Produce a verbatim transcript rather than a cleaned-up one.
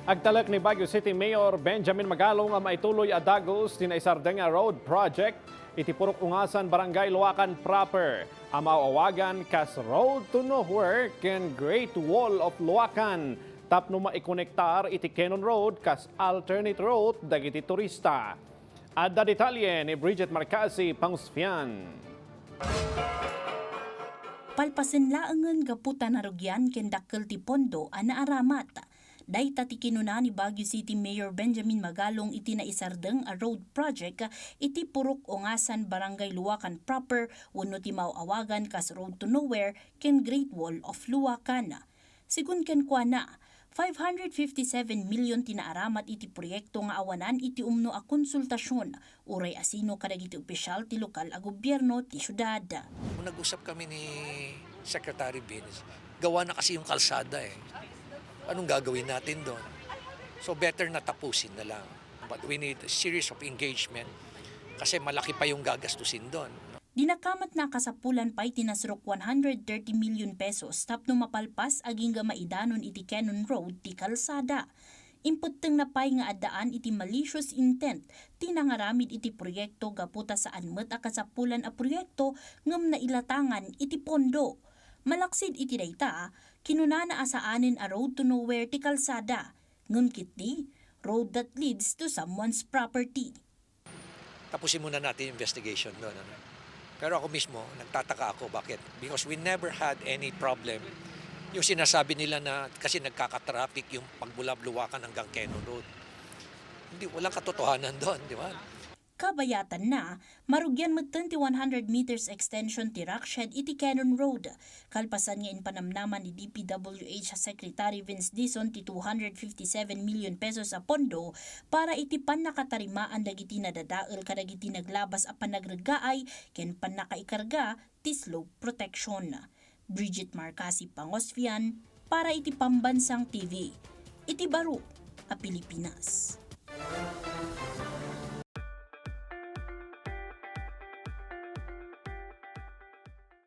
Agtalek ni Baguio City Mayor Benjamin Magalong a maituloy a dagus ti naisardeng a road project iti Purok Ungasan, Barangay Luacan Proper, a maaw-awagan kas Road to Nowhere ken Great Wall of Luacan tapno maikonektar iti Cannon Road kas alternate route dagiti turista. Adda detalye ni Bridget Marcasi Pangusfian. Palpasen laengen gapu ta narugian ken dakkel ti pondo a naaramat. Dayta ti kinuna ni Baguio City Mayor Benjamin Magalong iti naisardeng a road project iti Purok Ungasan, Barangay Luacan Proper wenno ti maaw-awagan kas Road to Nowhere ken Great Wall of Luacan. Segun kenkuana, five hundred fifty-seven million ti naaramat iti proyekto nga awanan iti umno a konsultasion, uray asino kadagiti opisyal ti lokal a gobierno ti siudad. Nung nag-usap kami ni Secretary Vince, gawa na kasi yung kalsada eh. Anong gagawin natin doon? So better na tapusin na lang. But we need a series of engagement kasi malaki pa yung gagastusin doon. Dinakamat nakasapulan pay ti nasrok one hundred thirty million pesos tapno mapalpas agingga maidanon iti Cannon Road ti kalsada. Impetteng na pay nga addaan iti malicious intent ti nangaramid iti proyekto gapu ta saan met a kasapulan a proyekto ngem nailatangan iti pondo. Malaksid iti dayta, kinunana a saanen a road to nowhere ti kalsada, ngem ketdi, road that leads to someone's property. Tapusin muna natin yung investigation doon. Ano? Pero ako mismo, nagtataka ako. Bakit? Because we never had any problem. Yung sinasabi nila na kasi nagkaka-traffic yung pagbulabluwakan hanggang Cannon Road. Hindi, walang katotohanan doon, di ba? Kabayatan na, marugian metten ti one hundred meters extension ti rock shed iti Cannon Road. Kalpasan nga impanamnaman ni D P W H Secretary Vince Dizon ti two hundred fifty-seven million pesos a pondo para iti pannakatarimaan dagiti nadadael kadagiti naglabas a panagreggaay ken pannakaikarga ti slope protection. Bridget Marcasi Pangosfian para iti Pambansang T V iti baro a Pilipinas.